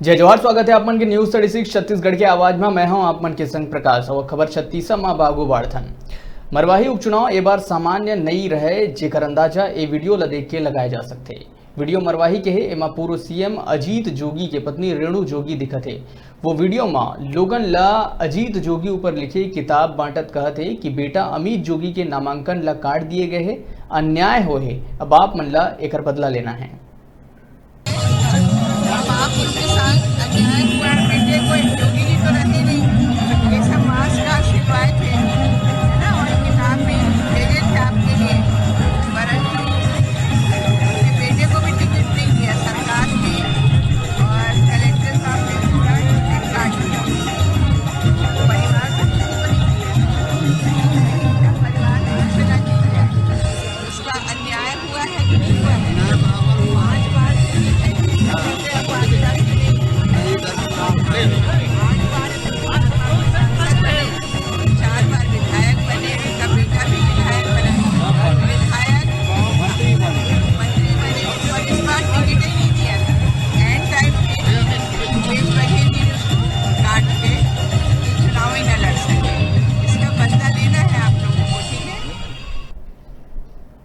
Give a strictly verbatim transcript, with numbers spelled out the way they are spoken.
जय जोहार, स्वागत है आप मन के न्यूज़ थर्टी सिक्स छत्तीसगढ़ के आवाज में। मैं हूं आप मन के संग प्रकाश। और खबर छत्तीसा में आगू बाढ़थन। मरवाही उपचुनाव ए बार सामान्य नई रहे, जेकर अंदाजा ए वीडियो ला देख के लगाए जा सकथे। वीडियो मरवाही के हे, एमा पूर्व सीएम अजीत जोगी के पत्नी रेणु जोगी दिखत हे। वो वीडियो मा लोगन ला अजीत जोगी ऊपर लिखे किताब बांटत कहत हे कि बेटा अमित जोगी के नामांकन ला काट दिए गए हे, अन्याय हो हे, अब आप मन ला एकर बदला लेना है।